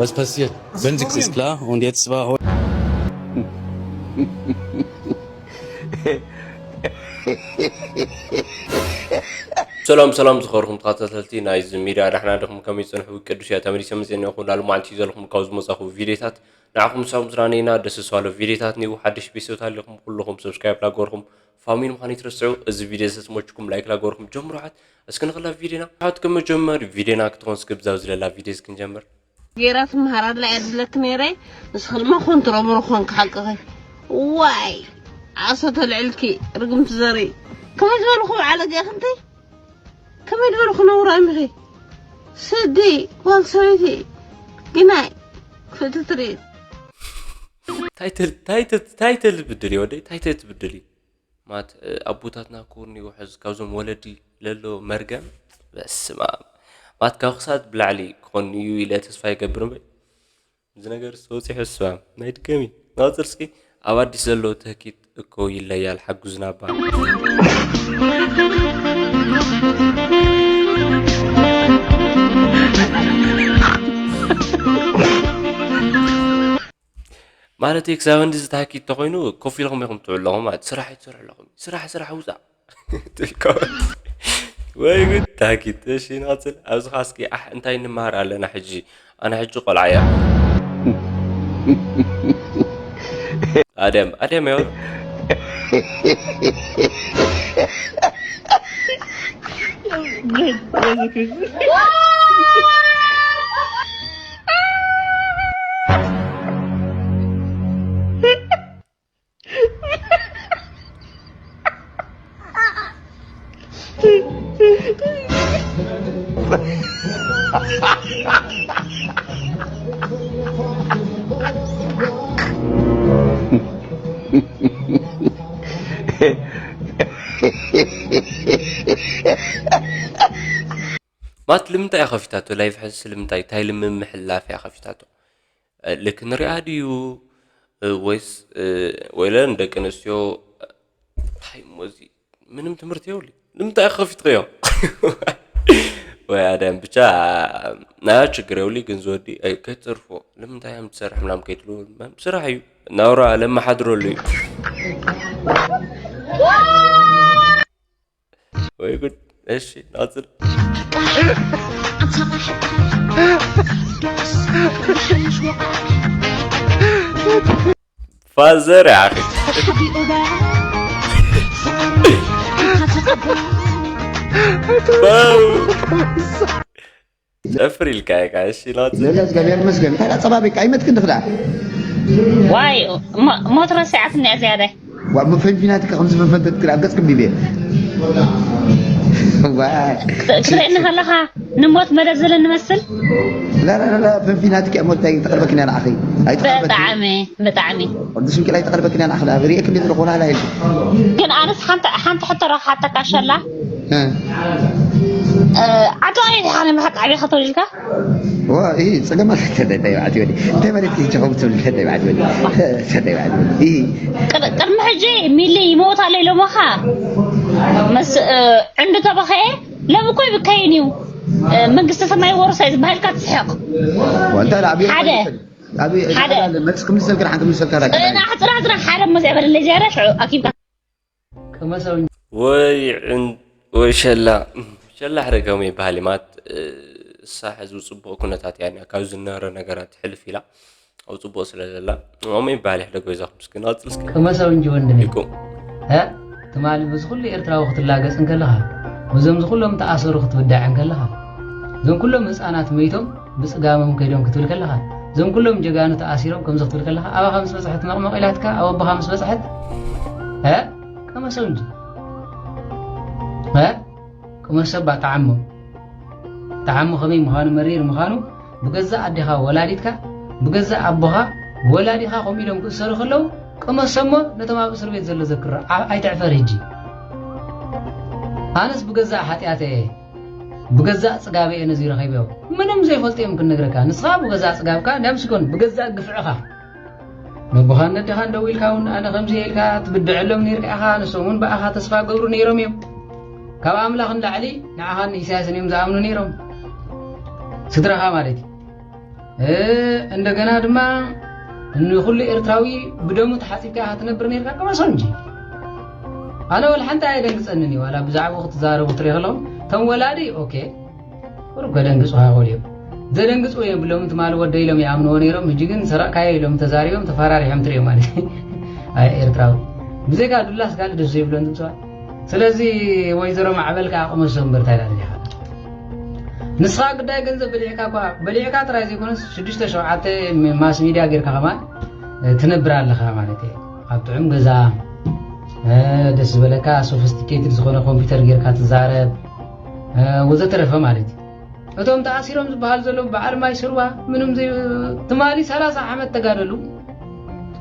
Was passiert? Wenn sie ist klar und jetzt war heute. ሰላም ሰላም ዝኸርኹም ተኸታተልቲ ናይዚ ሚድያ፣ ዳሕና ድኹም ከመይ ጸንሑ? ቅዱስ እያ ተመሊሰ መጽኤ ኣለኹ። ላሉ መዓልቲ ዘለኹም ካብ ዝመጻኹ ቪድዮታት ንዓኹም ሳብ ዝራነይና ደስ ዝባሎ ቪድዮታት ኒው ሓድሽ ቤተሰብ ኣለኹም ኩልኹም ሰብስክራይብ ላገርኹም ፋሚሊ ምዃን ይትረስዑ። እዚ ቪድዮ ዝተመችኩም ላይክ ላገርኹም ጀምሩ። ሓት እስኪ ንኽላ ቪድዮና ሓት ከመጀመር ቪድዮና ክትኾን እስኪ ብዛው ዝለላ ቪድዮ እስኪ ንጀምር። ጌራ ትምሃር ኣድላ እያ ድብለኪ ነይረ። ንስኺ ድማ ኮንትሮምሮ ኮንኪ ሓቅኺ። ዋይ ዓሶ ተልዕልኪ ርግምቲ ዘርኢ። ከመይ ዝበልኹ በዓለገ ኢኺ እንተይ? ከመይ ዝበልኹ ነውራም ኢኺ? ስዲ ጓል ሰበይቲ ግናይ ክትትርኢ። ታይትል ታይትል ታይትል ብድል ወደ ታይትል ትብድል ማለት ኣቦታትና ክውን ይውሕዝ ካብዞም ወለዲ ለሎ መርገም በስማ ማለት ካብ ክሳድ ብላዕሊ ክኾን እዩ ኢለ ተስፋ ይገብር እምበር እዚ ነገር ዝተወፂሑ ስማ ናይ ድገሚ ናፅር እስኪ ኣብ ኣዲስ ዘሎ ተኪት እኮ ይለያል ሓጉዝና ባ ማለት ክሳብ እንዲ ዝተሃኪት ተኮይኑ ኮፍ ኢልኩም ኢኹም ትውዕሉ ኣለኹም ማለት ስራሕ ይትሰርሑ ኣለኹም ስራሕ ስራሕ ውፃእ ትልከወት ወይ ግን ታኪት እሺ ንቐፅል ኣብዚ ኻስኪ ኣሕ እንታይ ንመሃር ኣለና ሕጂ ኣነ ሕጂ ቆልዓ እያ ኣደም ኣደም ዮ ማለት ልምንታይ እያ ከፊታቶ ላይፍ ሕዚ ልምንታይ እንታይ ልምምሕላፍ እያ ከፊታቶ ልክ ንሪኣ ድዩ ወይስ ወይለ ንደቂ ኣንስትዮ እንታይ ሞዚ ምንም ትምህርቲ የብሉ ንምንታይ ከፊትክዮ ወይ ኣደም ብቻ ናይ ችግር የብሉ ግን ዝወዲ ከይትፅርፎ ንምንታይ እዮም ትሰርሕ ምናም ከይትሉ ስራሕ እዩ ናውራ ለመሓድረሉ እዩ ወይ ጉድ እሺ ናፅል ፋዘር ያኺ ጨፍር ኢልካ ኢኻ እሺ ናፅል ለለ እግዚኣብሔር ይመስገን እንታይ ዳፀባቢቅ ኣይመትክን ድኽዳ ዋይ ሞ- ሞት ረሲዓትኒ እያ ዝያዳይ ዋ መፈንፊናትካ ከምዚ መፈንፈትክን ኣብ ገፅክን ቢቤ ዋ ክትርእየኒ ከለኻ ንሞት መደብ ዘለኒ መስል ላላላላ ፈንፊናትክ እያ ሞት ኣይተቐርበክን እያ ንዓኺ ኣይተቐርበክን ብጣዕሚ ብጣዕሚ ቅዱስ ሚካኤል ኣይተቐርበክን እያ ንዓኺ ርኤክ እንደ ዘለኹ ላላ ኢልኩ ግን ኣነስ ሓንቲ ሓንቲ ሕቶ ረኽሓተካ ሸላ ዓቶ ኣየት ኢኻ ንምሕቅ ዓብኻ ተወሊድካ ዋ ይህ ጸገም ኣልፈተደ እንታይ ባዕት ይወዲ እንታይ ማለት ይህ ጀኸው ትብል ፈደ ባዕት ይወዲ ፈደ ባዕት ይወዲ ይህ ቅድ- ቅድሚ ሕጂ ሚሊ ይመውት ኣሎ ኢሎሞኻ ምስ ዕንዱ ተበኸየ ሎም እኮ ይብከይን እዩ መንግስተ ሰማይ ወርሶ እዩ ዝበሃልካ ትስሕቕ ወንታ ላዕቢ ሓደ ኣብ ሓደ መልስ ክምልሰልካ ሓንቲ ክምልሰልካ ራኪ ጽናሕ ጽናሕ ጽናሕ ሓደ መዚዕ በለለይ ዝያዳ ሽዑ ኣኪብካ ቅመሰው እንጂ። ወይ ዕን- ወይ ሸላ ሸላ ሕደገሙ ይበሃል እዩ ማለት እሳ ሕዚ ፅቡቅ ኩነታት እያ ካብ ዝነበረ ነገራት ሕልፍ ኢላ ኣብ ፅቡቅ ስለ ዘላ እሞ ይበሃል ይሕደጎ ይዛኹም እስኪ ንቐፅል እስኪ ቅመሰው እንጂ ወንድሜ ይቁም እ ትማሊ ምስ ኩሉ ኤርትራዊ ክትላገጽ እንከለኻ ምስዞም ዝኩሎም ተኣሰሩ ክትብዳዕ እንከለኻ እዞም ኩሎም ህፃናት መይቶም ብፅጋሞም ከይዶም ክትብል ከለኻ እዞም ኩሎም ጀጋኑ ተኣሲሮም ከምዚ ክትብል ከለኻ ኣባኻ ምስ በፅሐት መቕመቕ ኢላትካ ኣብ ኣቦኻ ምስ በፅሐት እ ቅመሰው እንጂ እ ቅመሰባ ጣዕሞ ጣዕሞ ከመይ ምዃኑ መሪር ምዃኑ ብገዛእ ኣዴኻ ወላዲትካ ብገዛእ ኣቦኻ ወላዲኻ ከምኡ ኢሎም ክእሰሩ ከለዉ ቅመሰሞ ነቶም ኣብ እስር ቤት ዘሎ ዘክሮ ዓ- ኣይትዕፈር ሕጂ ኣነስ ብገዛእ ሓጢኣተ እየ ብገዛእ ጽጋበ እየ ነዚ ረኺበዮ ምንም ዘይፈልጡ እዮም ክነግረካ ንስኻ ብገዛእ ጽጋብካ እንዲያም ሲኮን ብገዛእ ግፍዕኻ ነቦኻን ነዴኻን ደው ኢልካ እውን ኣነ ከምዚ ኢልካ ትብድዐሎም ነይርካ ኢኻ ንሶም እውን ብኣኻ ተስፋ ገብሩ ነይሮም እዮም ካብ ኣምላኽ ንላዕሊ ንዓኻን ኢሳያስን እዮም ዝኣምኑ ነይሮም ስድራኻ ማለት እዩ እ፣ እንደገና ድማ ንኹሉ ኤርትራዊ ብደሙ ተሓጺብካ ኢኻ ትነብር ነርካ፣ ቅመሶ እንጂ። ኣነ ወላ ሓንቲ ኣየደንግጸንን እዩ፣ ዋላ ብዛዕባኡ ክትዛረቡ ክትርኢ ከለኹም፣ እቶም ወላዲ፣ ኦኬ፣ ቁሩብ ከደንግጹኻ ይኽእሉ እዮም። ዘደንግጹ የብሎም፣ ትማሊ ወደይ ኢሎም ይኣምንዎ ነይሮም፣ ሕጂ ግን ሰረቕካዮ ኢሎም ተዛሪቦም፣ ተፈራሪሖም ትርእዮም ማለት እዩ። ኣይ ኤርትራዊ፣ ብዘይካ ዱላስ ካልእ ደስ ዘይብሎ ድምፅዋ። ስለዚ ወይዘሮ ማዕበል ከዓ ቅመሶ እምበር እንታይ ኢላ ደሊኻ? ንስኻ ግዳይ ገንዘብ በሊዕካ እኳ፣ በሊዕካ ጥራይ ዘይኮነስ ሽዱሽተ ሸውዓተ ማስ ሚድያ ጌርካ ከማን፣ እ፣ ትነብር ኣለኻ ማለት እዩ። ኣብ ጥዑም ገዛ፣ እ፣ ደስ ዝበለካ ሶፊስቲኬትድ ዝኾነ ኮምፒውተር ጌርካ ትዛረብ፣ እ፣ ወዘተረፈ ማለት እዩ። እቶም ተኣሲሮም ዝበሃል ዘለዉ በዓል ማይ ስርዋ ምንም ዘይ-፣ ትማሊ ሰላሳ ዓመት ተጋደሉ።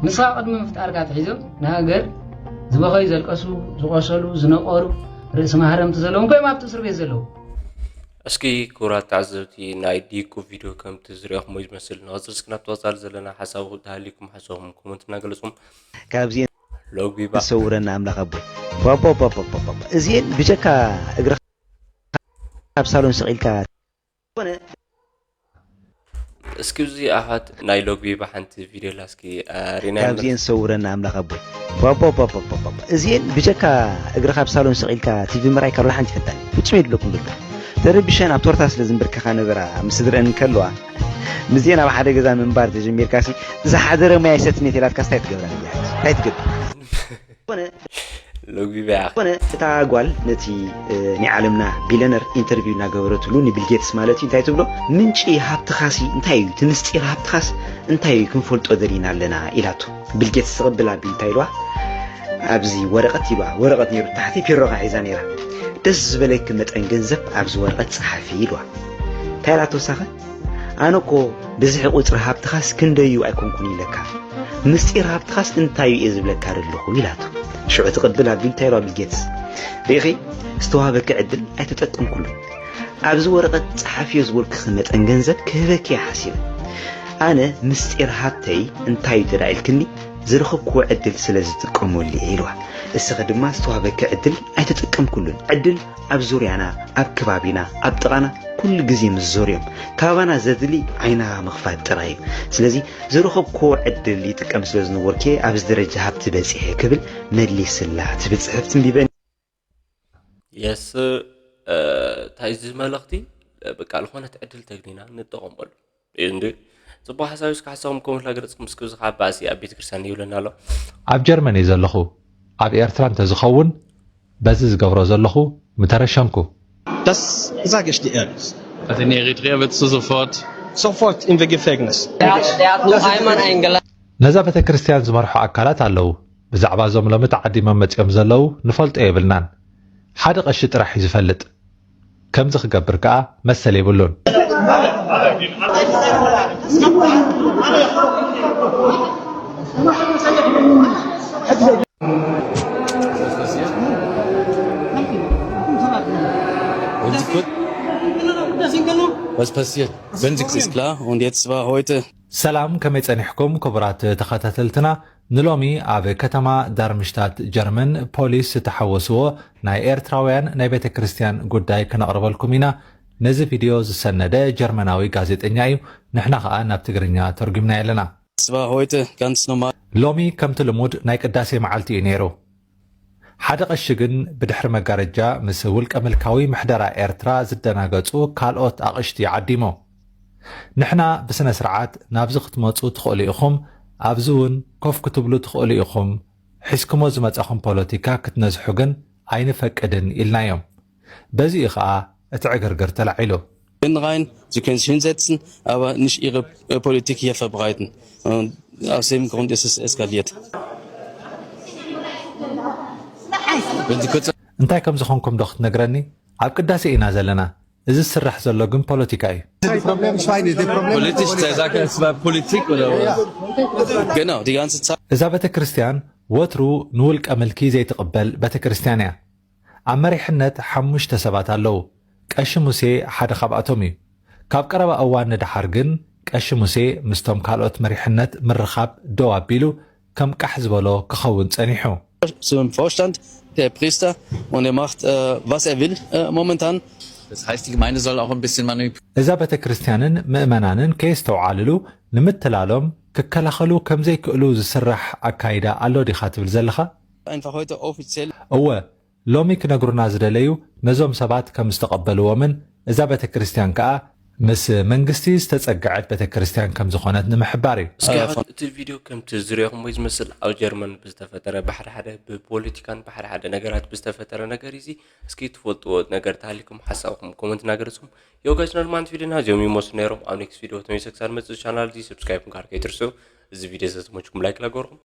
ንስኻ ቅድሚ ምፍጣርካ ኣትሒዞም ንሃገር ዝበኸዩ፣ ዘልቀሱ፣ ዝቆሰሉ፣ ዝነቆሩ፣ ርእሲ ማህረምቲ ዘለዎም ኮይም ኣብቲ እስር ቤት ዘለዉ። እስኪ ክቡራት ተዓዘብቲ ናይ ዲኩ ቪድዮ ከምቲ ዝሪኦኹሞ ዝመስል። ንቐጽል እስኪ ናብቲ ቀጻሊ ዘለና ሓሳብ ተሃሊኩም ሓሳብኩም ኮመንት እናገለጽኩም ካብዚኤን ሎግቢ ባክ። ሰውረና ኣምላኽ ኣቦይ። ፖፖፖፖፖፖ። እዚኤን ብጀካ እግርኻ ኣብ ሳሎን ስቕ ኢልካ ኮነ እስኪ እዚ ኣሓት ናይ ሎግቢ ባሓንቲ ቪድዮ ላስኪ ሪና ካብዚኤን ሰውረና ኣምላኽ ኣቦይ። ፖፖፖፖፖፖ። እዚኤን ብጀካ እግርኻ ኣብ ሳሎን ስቕ ኢልካ ቲቪ ምርኣይ ካብ ሓንቲ ይፈታኒ። ፍጹም የድለኩም ብልካ። ተረቢሸን ኣብ ቶርታ ስለ ዝንብርከኻ ነበራ ምስ ዝረአን ከለዋ ምስኤን ኣብ ሓደ ገዛ ምንባር ተጀሚርካሲ ዝሓደረ ሙያ ይሰትኔት ኢላትካስ እንታይ ትገብራ ነዚኣ? እንታይ ትገብር? ኮነ ሎግቢ ባያ። ኮነ እታ ጓል ነቲ፣ እ፣ ናይ ዓለምና ቢለነር ኢንተርቪው እናገበረትሉ ንቢል ጌትስ ማለት እዩ እንታይ ትብሎ? ምንጪ ሃብትኻሲ እንታይ እዩ? እቲ ምስጢር ሃብትኻስ እንታይ እዩ? ክንፈልጦ ደሊና ኣለና ኢላቶ። ቢል ጌትስ ትቕብል ኣቢሉ እንታይ ኢልዋ? ኣብዚ ወረቐት ኢልዋ። ወረቐት ነይሩ ታሕቲ ፒሮኻ ሒዛ ነይራ። ደስ ዝበለኪ መጠን ገንዘብ ኣብዚ ወረቐት ጸሓፊ ኢልዋ። እንታይ ኢላ ተወሳኸ? ኣነ እኮ ብዝሒ ቁጽሪ ሃብትኻስ ክንደዩ ኣይኮንኩን ኢለካ። ምስጢር ሃብትኻስ እንታይ እዩ ዝብለካ ዘለኹ ኢላቶ። ሽዑ ትቕብል ኣቢሉ እንታይ ኢልዋ ቢል ጌትስ? ርኢኺ፣ ዝተዋህበኪ ዕድል ኣይተጠቀምኩሉን። ኣብዚ ወረቐት ጸሓፍዮ ዝበልኩኺ መጠን ገንዘብ ክህበኪ እየ ሓሲበ። ኣነ ምስጢር ሃብተይ እንታይ እዩ ተዳኢልክኒ ዝረኸብክዎ ዕድል ስለ ዝጥቀመሉ እየ ኢልዋ። እስኺ ድማ ዝተዋህበኪ ዕድል ኣይተጠቀምኩሉን። ዕድል ኣብ ዙርያና፣ ኣብ ከባቢና፣ ኣብ ጥቓና ኩሉ ግዜ ምስ ዞርዮም ካባና ዘድሊ ዓይና ምኽፋት ጥራይ እዩ። ስለዚ ዝረኸብክዎ ዕድል ይጥቀም ስለ ዝነበርኩ እየ ኣብዚ ደረጃ ሃብቲ በጺሐ ክብል መሊስላ ትብል ጽሕፍቲ እንቢበኒ። የስ፣ እ፣ እንታይ እዚ መልእኽቲ፣ እ፣ በቃ ዝኾነት ዕድል ተግኒና ንጠቐመሉ። እንዲ ጽቡቕ ሓሳብ እስከ ሓሳብኩም ኮመንት ላገለጽኩም እስከ እዚ ከዓ ባእሲ ኣብ ቤተክርስትያን ይብለና ኣሎ። ኣብ ጀርመን እየ ዘለኹ። ኣብ ኤርትራ እንተዝኸውን በዚ ዝገብሮ ዘለኹ ምተረሸንኩ። Das sage ich dir ehrlich. Also in Eritrea würdest du sofort Sofort in the Gefängnis. Er hat, er hat nur einmal einen gelassen. ነዛ ቤተ ክርስቲያን ዝመርሑ ኣካላት ኣለዉ። ብዛዕባ እዞም ሎሚ ተዓዲሞም መጺኦም ዘለዉ ንፈልጦ የብልናን። ሓደ ቀሺ ጥራሕ እዩ ዝፈልጥ። ከምዚ ክገብር ከኣ መሰል የብሉን። Was passiert? Wenn sie ist klar und jetzt war heute ሰላም፣ ከመይ ጸኒሕኩም ክቡራት ተኸታተልትና? ንሎሚ ኣብ ከተማ ዳርምሽታት ጀርመን ፖሊስ ዝተሓወስዎ ናይ ኤርትራውያን ናይ ቤተ ክርስቲያን ጉዳይ ክነቕርበልኩም ኢና። ነዚ ቪድዮ ዝሰነደ ጀርመናዊ ጋዜጠኛ እዩ። ንሕና ኸኣ ናብ ትግርኛ ተርጒምናዮ ኣለና። Es war heute ganz normal. ሎሚ ከምቲ ልሙድ ናይ ቅዳሴ መዓልቲ እዩ ነይሩ። ሓደ ቀሺ ግን ብድሕሪ መጋረጃ ምስ ውልቀ ምልካዊ ምሕደራ ኤርትራ ዝደናገጹ ካልኦት ኣቕሽቲ ዓዲሙ። ንሕና ብስነ ስርዓት ናብዚ ክትመጹ ትኽእሉ ኢኹም፣ ኣብዚ እውን ኮፍ ክትብሉ ትኽእሉ ኢኹም፣ ሒዝኩሞ ዝመጻኹም ፖለቲካ ክትነዝሑ ግን ኣይንፈቅድን ኢልናዮም። በዚ እዩ ኸኣ እቲ ዕግርግር ተላዒሉ። Können rein, sie können sich hinsetzen, aber nicht ihre, äh, Politik hier verbreiten. Und aus dem Grund ist es eskaliert. Wenn Sie kurz እንታይ ከም ዝኾንኩም ዶ ክትነግረኒ? ኣብ ቅዳሴ ኢና ዘለና። እዚ ዝስራሕ ዘሎ ግን ፖለቲካ እዩ። Politisch, der sagt, es war Politik oder was? Genau, die ganze Zeit. እዛ ቤተ ክርስቲያን ወትሩ ንውልቀ ምልኪ ዘይትቕበል ቤተ ክርስቲያን እያ። ኣብ መሪሕነት ሓሙሽተ ሰባት ኣለዉ። ቀሺ ሙሴ ሓደ ካብኣቶም እዩ። ካብ ቀረባ እዋን ንደሓር ግን ቀሺ ሙሴ ምስቶም ካልኦት መሪሕነት ምርኻብ ደው ኣቢሉ ከም ቃሕ ዝበሎ ክኸውን ጸኒሑ። Zum Vorstand, der Priester, und er macht, äh, was er will, äh, momentan. Das heißt, die Gemeinde soll auch ein bisschen manip እዛ ቤተ ክርስቲያንን ምእመናንን ከየስተውዓልሉ ንምትላሎም ክከላኸሉ ከም ዘይክእሉ ዝስራሕ ኣካይዳ ኣሎ ዲኻ ትብል ዘለኻ? Einfach heute offiziell እወ፣ ሎሚ ክነግሩና ዝደለዩ ነዞም ሰባት ከም ዝተቐበልዎምን እዛ ቤተ ክርስቲያን ከኣ ምስ መንግስቲ ዝተጸግዐት ቤተ ክርስቲያን ከም ዝኾነት ንምሕባር እዩ። እስኪ ኣሁን እቲ ቪድዮ ከምቲ ዝሪኦኹም ወይ ዝመስል ኣብ ጀርመን ብዝተፈጠረ ብሓደ ሓደ ብፖለቲካን ብሓደ ሓደ ነገራት ብዝተፈጠረ ነገር እዚ እስኪ ትፈልጥዎ ነገር ተሃሊኩም ሓሳብኩም ኮመንት እናገለፅኩም የውጋጅ ነርማንት ቪድዮና እዚኦም ይመስሉ ነይሮም። ኣብ ኔክስት ቪድዮ ተመልሰ ክሳብ መፅእ ቻናል እዚ ሰብስክራይብ ምግባር ከይትርስዑ። እዚ ቪድዮ ዝተመችኩም ላይክ ላገርኩም